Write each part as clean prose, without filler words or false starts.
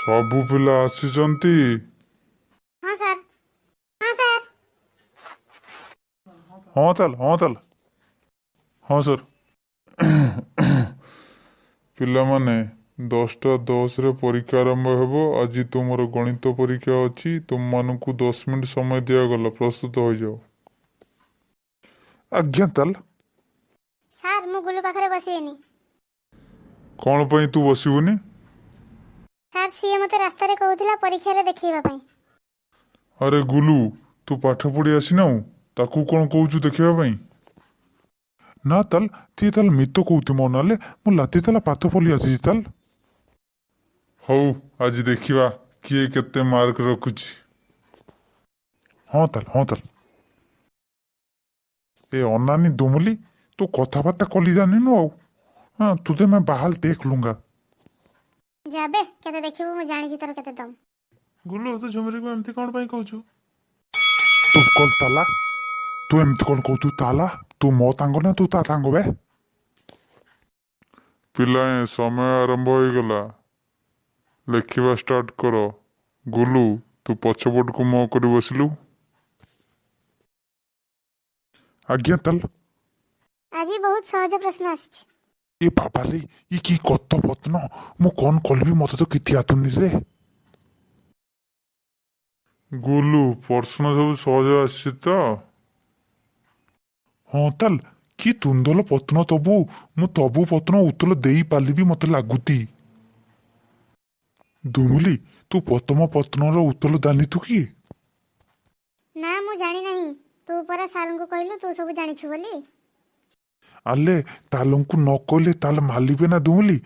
ସବୁ ପିଲା ଆସିଛନ୍ତି? ହଁ ସାର୍, ହଁ ସାର୍। ହଁ ତାହେଲେ, ହଁ ତାହେଲେ, ହଁ ସାର୍। ପିଲାମାନେ, 10ଟା 10ରେ ପରୀକ୍ଷା ଆରମ୍ଭ ହେବ। ଆଜି ତୁମର ଗଣିତ ପରୀକ୍ଷା ଅଛି। ତୁମମାନଙ୍କୁ 10 ମିନିଟ୍ ସମୟ ଦିଆଗଲା, ପ୍ରସ୍ତୁତ ହୋଇଯାଅ। ଆଜ୍ଞା ତାହେଲେ। ସାର୍, ମୁଁ ଗୁଲୁ ପାଖରେ ବସିବିନି। କ'ଣ ପାଇଁ ତୁ ବସିବୁନି? ସାର୍, ସିଏ ମୋତେ ରାସ୍ତାରେ କହୁଥିଲା ପରୀକ୍ଷାରେ ଦେଖେଇବା ପାଇଁ। ଆରେ ଗୁଲୁ, ତୁ ପାଠ ପଢ଼ି ଆସିନାହୁଁ, ତାକୁ କ'ଣ କହୁଛୁ ଦେଖିବା ପାଇଁ? ନା ତାଲ, ତିଏ ତାହେଲେ ମିତ କହୁଛି ମୋ ନହେଲେ ମୁଁ ଲାତି ତାଲା ପାଠ ପଢ଼ି ଆସିଛି ତାଲ। ହଉ, ଆଜି ଦେଖିବା କିଏ କେତେ ମାର୍କ ରଖୁଛି। ହଁ ତାଲ, ହଁ ତାଲ। ଏ ଅନାନି ଦୁମୁଲି, ତୁ କଥାବାର୍ତ୍ତା କଲି ଜାଣିନୁ ଆଉ। ହଁ, ତୁझେ मैं बाहर देख लूंगा। ଯାବେ, କେତେ ଦେଖିବୁ, ମୁଁ ଜାଣିଛି ତୋର କେତେ ଦମ୍। ଗୁଲୁ, ତୁ ଝୁମୁରିକୁ ଏମିତି କ'ଣ ପାଇଁ କହୁଛୁ? ତୁ କଲ ତାଲା, ତୁ ଏମିତି କ'ଣ କହୁଛୁ ତାଲା? ତୁ ମୋ ସାଙ୍ଗ ନା ତୁ ତା ସାଙ୍ଗ ବେ? ପିଲାଏ, ସମୟ ଆରମ୍ଭ ହୋଇଗଲା, ଲେଖିବା ଷ୍ଟାର୍ଟ କର। ଗୁଲୁ, ତୁ ପଛପଟକୁ ମୁହଁ କରି ବସିଲୁ। ଆଜ୍ଞା ତାଲ। ଆଜି ବହୁତ ସହଜ ପ୍ରଶ୍ନ ଆସିଛି। ଏ ବାବାରେ, ଇ କି କତ ପତ୍ନ! ମୁଁ କ'ଣ କରିବି? ମତେ ତ କିଛି ଆସୁନି ରେ। ଗୁଲୁ, ପ୍ରଶ୍ନ ସବୁ ସହଜ ଆସିଛି ତ? ହଁ ତାଲ। କି ତୁନ୍ଦଲ ପତ୍ନ ତବୁ, ମୁଁ ତବୁ ପତ୍ନ ଉତ୍ତର ଦେଇପାରିବି ମତେ ଲାଗୁତି। ଦୁମୁଲି, ତୁ ପ୍ରଥମ ପତ୍ନର ଉତ୍ତର ଜାଣିଛୁ କି? ନା, ମୁଁ ଜାଣି ନାହିଁ। ତୁ ପରା ସାର୍ଙ୍କୁ କହିଲୁ ତୁ ସବୁ ଜାଣିଛୁ ବୋଲି। ଆଲେ, ତାଲଙ୍କୁ ନ କହିଲେ ତାହେଲେ ମାଲିବେ ନା ଦୁମୁଲି।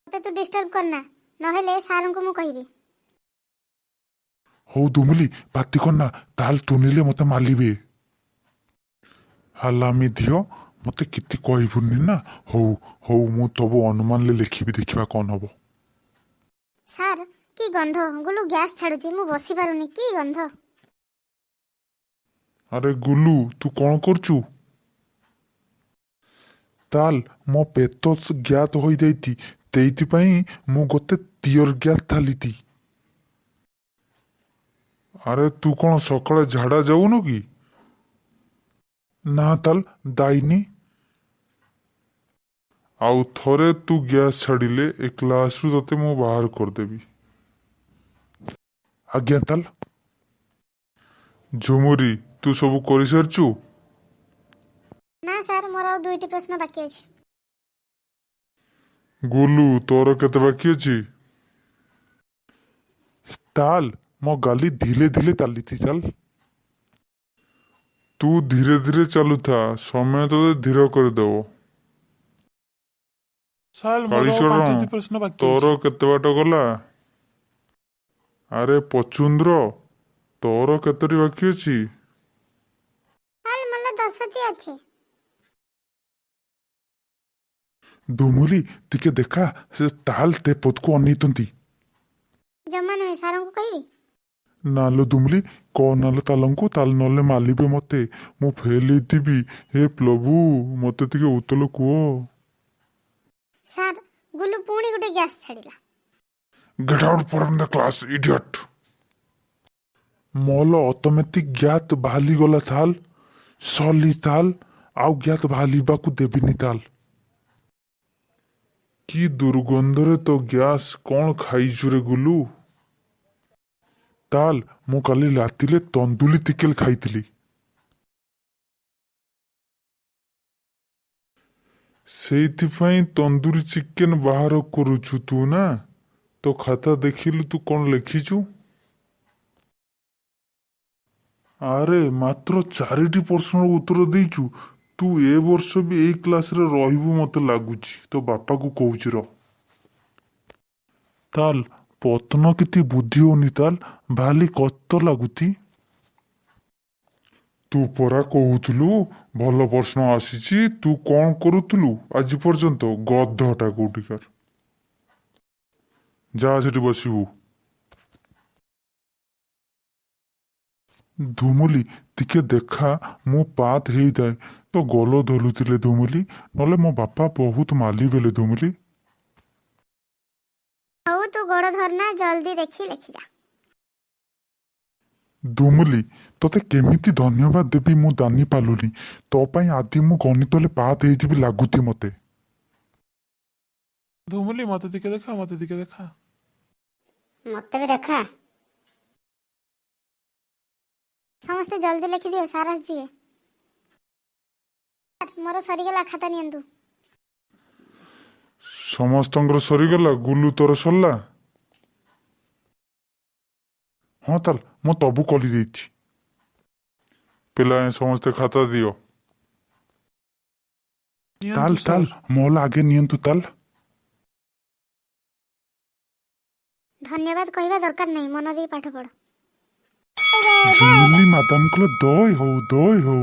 ମୋତେ ତୁ ଡିଷ୍ଟର୍ବ କରନା, ନହେଲେ ସାର୍ଙ୍କୁ ମୁଁ କହିବି। ହଉ ଦୁମୁଲି, ପାତି କରନା, ତାହେଲେ ତୁନିଲେ ମତେ ମାଲିବେ। ହାଲାମି ଧିଅ, ମତେ କିଛି କହିବୁନି ନା? ହଉ ହଉ, ମୁଁ ତବୁ ଅନୁମାନରେ ଲେଖିବି, ଦେଖିବା କ'ଣ ହବ। ସାର୍, କି ଗନ୍ଧ! ଗୁଲୁ ଗ୍ୟାସ୍ ଛାଡୁଛି, ମୁଁ ବସି ପାରୁନି, କି ଗନ୍ଧ! ଆରେ ଗୁଲୁ, ତୁ କ'ଣ କରୁଛୁ? ତାଲ, ମୋ ପେଟ ଗ୍ୟାସ୍ ହୋଇଯାଇଛି, ସେଇଥିପାଇଁ ମୁଁ ଗୋଟେ ତିଅର ଗ୍ୟାସ୍ ଥାଲିତି। ଆରେ, ତୁ କ'ଣ ସକାଳେ ଝାଡ଼ା ଯାଉନୁ କି? ନା ତାଲ, ଦାଇନି। ଆଉ ଥରେ ତୁ ଗ୍ୟାସ୍ ଛାଡ଼ିଲେ ଏ କ୍ଲାସରୁ ତତେ ମୁଁ ବାହାର କରିଦେବି। ଆଜ୍ଞା ତାଲ। ଝୁମୁରି, ତୁ ସବୁ କରିସାରିଛୁ? ନା ସାର୍, ମୋର ଆଉ ଦୁଇଟି ପ୍ରଶ୍ନ ବାକି ଅଛି। ଗୁଲୁ, ତୋର କେତେ ବାକି ଅଛି? ତାଲ, ମୋ ଗାଲି ଧୀରେ ଧୀରେ ଚାଲିଛି ଚାଲ। ତୁ ଧୀରେ ଧୀରେ ଚାଲୁଥା, ସମୟ ତୋତେ ଧୀର କରିଦେବ। ସାର୍, ମୋର ଆଉ କାଳିଚରଣ, ପାଞ୍ଚଟି ପ୍ରଶ୍ନ ବାକି ତୋର ଅଛି। କେତେ ବାଟ ଗଲା? ଆରେ ପଚୁନ୍ଦ୍ର, ତୋର କେତୋଟି ବାକି ଅଛି? ସାର୍, ମୋର 10ଟି ଅଛି। ଦୁମୁଲି, ଟିକେ ଦେଖା, ସେ ତାହେଲେ ତେ ପଦକୁ ଅନେଇଛନ୍ତି। ଜମା ନୁହେଁ, ସାର୍ଙ୍କୁ କହିବି। ନା ଲୋ ଦୁମୁଲି, କହ ନହେଲେ ତାଲଙ୍କୁ, ତାହେଲେ ନହେଲେ ମାଲିବେ ମତେ, ମୁଁ ଫେଲ୍ ହେଇଥିବି। ହେ ପ୍ରଭୁ, ମତେ ଟିକେ ଉତ୍ତର କୁହ। ସାର୍, ଗୁଲୁ ପୁଣି ଗୋଟେ ଗ୍ୟାସ୍ ଛାଡ଼ିଲା। Get out from the class, idiot! ମୋର ଅଟୋମେଟିକ୍ ଗ୍ୟାସ୍ ବାହାରିଗଲା ତାଲ, ସଲି ତାଲ, ଆଉ ଗ୍ୟାସ୍ ବାହାରିବାକୁ ଦେବିନି ତାଲ। କି ଦୁର୍ଗନ୍ଧରେ ତୋ ଗ୍ୟାସ୍! କ'ଣ ଖାଇଛୁ ରେ ଗୁଲୁ? ତାଲ, ମୁଁ କାଲି ରାତିରେ ତନ୍ଦୁଲି ଚିକେନ ଖାଇଥିଲି। ସେଇଥିପାଇଁ ତନ୍ଦୁରୀ ଚିକେନ ବାହାର କରୁଛୁ ତୁ ନା? ତୋ ଖାତା ଦେଖିଲୁ, ତୁ କ'ଣ ଲେଖିଛୁ? ଆରେ, ମାତ୍ର ଚାରିଟି ପ୍ରଶ୍ନର ଉତ୍ତର ଦେଇଛୁ ତୁ। ଏ ବର୍ଷ ବି ଏଇ କ୍ଲାସରେ ରହିବୁ ମତେ ଲାଗୁଛି। ତୋ ବାପାକୁ କହୁଛି ରହ। ତାଲ, ପତ୍ନ କିଛି ବୁଦ୍ଧି ହଉନି ତାଲ, ଭାଲି କଷ୍ଟ ଲାଗୁଛି। ତୁ ପରା କହୁଥିଲୁ ଭଲ ପ୍ରଶ୍ନ ଆସିଛି, ତୁ କ'ଣ କରୁଥିଲୁ ଆଜି ପର୍ଯ୍ୟନ୍ତ? ଗଧଟା କୋଉଠିକାର, ଯା ସେଠି ବସିବୁ। ଧୁମୁଲି, ଟିକେ ଦେଖା, ମୁଁ ପାତ୍ ହେଇଥାଏ ତ ଗଲ ଧରୁଥିଲେ ଧୁମୁଲି, ନହେଲେ ମୋ ବାପା ବହୁତ ମାଲିବେଲେ ଧୁମୁଲି। ହଉ। ହଉ, ତୁ ଗୋଡ଼ ଧରନା, ଜଲ୍ଦି ଦେଖି ଲେଖିଯା। ଦୁମୁଲି, ତୋତେ କେମିତି ଧନ୍ୟବାଦ ଦେବି ମୁଁ ଜାନି ପାରିଲୁନି। ତୋ ପାଇଁ ଆଦି ମୁଁ ଗଣିତରେ ପାତ୍ ହେଇଯିବି ଲାଗୁଛି ମତେ। ଧୁମୁଲି, ମତେ ଟିକେ ଦେଖା, ମତେ ଟିକେ ଦେଖା। ମତେ ବି ଦେଖା। ସମସ୍ତେ ଜଲ୍ଦି ଲେଖିଦିଅ, ସାର୍ ଆସିଯିବେ। ସାର୍, ମୋର ସରିଗଲା, ଖାତା ନିଅନ୍ତୁ। ସମସ୍ତଙ୍କର ସରିଗଲା? ଗୁଲୁ, ତୋର ସରିଲା? ହଁ ତାଲ, ମୁଁ ତବୁ କରିଦେଇଛି। ପିଲାଏ, ସମସ୍ତେ ଖାତା ଦିଅ। ତାଲ ନିଅନ୍ତୁ ତାଲ ସାର୍। ମୋଲ ଆଗେ ନିଅନ୍ତୁ ତାଲ। ଧନ୍ୟବାଦ କହିବା ଦରକାର ନାହିଁ, ମନ ଦେଇ ପାଠ ପଢ଼। ଝୁମୁଲି ମାଦାମଙ୍କର ଦୟ ହଉ, ଦୟ ହଉ।